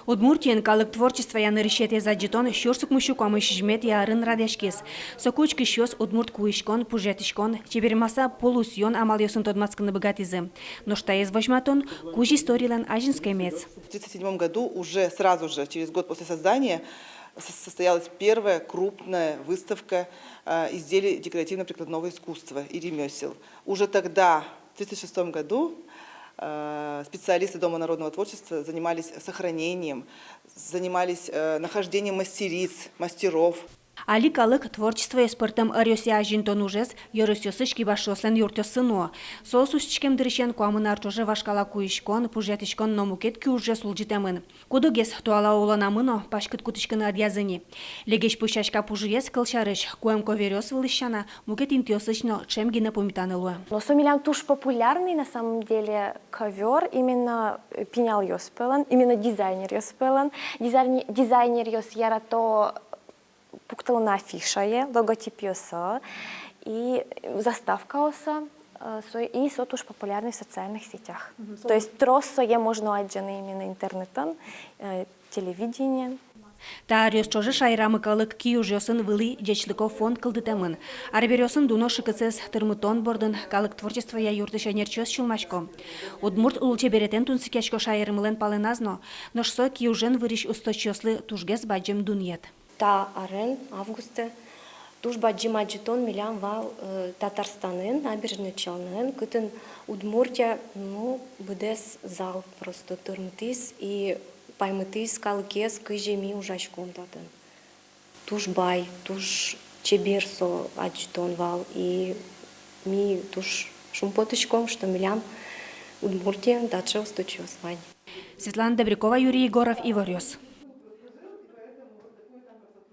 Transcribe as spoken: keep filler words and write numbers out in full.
Удмуртиын калык творчествоя нырысетӥез адӟытон сюрс укмыссю куамын сизьыметӥ арын радъяськиз. Соку учкисьёс удмурт куиськон, пужъятӥськон, чебермаса пулусъён амалъёсын тодматскыны быгатӥзы. Нош таиз возьматон кузь историлэн азинскемез. В тридцать седьмом году, уже сразу же, через год после создания, со- состоялась первая крупная выставка э, изделий декоративно-прикладного искусства и ремёсел. Уже тогда, в тридцать шестом году, э, специалисты Дома народного творчества занимались сохранением, занимались э, нахождением мастериц, мастеров. Али калык творчествоез пӧртэм ӧръёсъя азинтон ужез ёросъёсысь кибашлыослэн юртъёссы нуо. Соос усьтӥськем дырысен куамын ар ӵоже вашкала куиськон, пужъятӥськон но мукет киужъёс улӟытэмын. Куд-огез туала улонамы но паськыт кутӥськыны ӧдъязы ни. Легезьпу сяська пужыез, кылсярысь, куэм ковёръёс вылысь сяна, мукет интыосысь но ӵем гинэ пумитаны луэ. Но со милям туж популярный, на самом деле, ковёр именно э, пиналъёс пӧлын, именно дизайнеръёс пӧлын. Дизайне- дизайнеръёс ярато пуктылыны афишае, логотипъёссэ и заставкаоссэ, э, со- и со туж популярный в социальных сетях. То есть трос сое можно адӟыны именно интернетын, э, телевидениен. Та аръёс ӵоже шаерамы калык киужъёсын вылӥ ӟечлыко фонд кылдытэмын. Арбериосын дуно шыкысэз тырмытон бордын калык творчествоя юртысь ӧнерчиос сюлмасько. Удмурт лулчеберетэн тунсыкъясько шаермылэн палэназ но, нош со киужен вырись усточиослы тужгес бадӟым дунъет. Та арын, августэ, туж бадӟым адӟытон милям вал э, Татарстанын, Набережной Челнын, кытын Удмуртия, ну, быдэс зал просто тырмытӥз и паймытӥз калыкез, кызьы ми ужаськом татын. Туж бай, туж чебер со адӟытон вал, и ми туж шумпотӥськом, что милям Удмуртиын таӵе усточиос вань. Светлана Добрякова, Юрий Егоров, Иворъёс.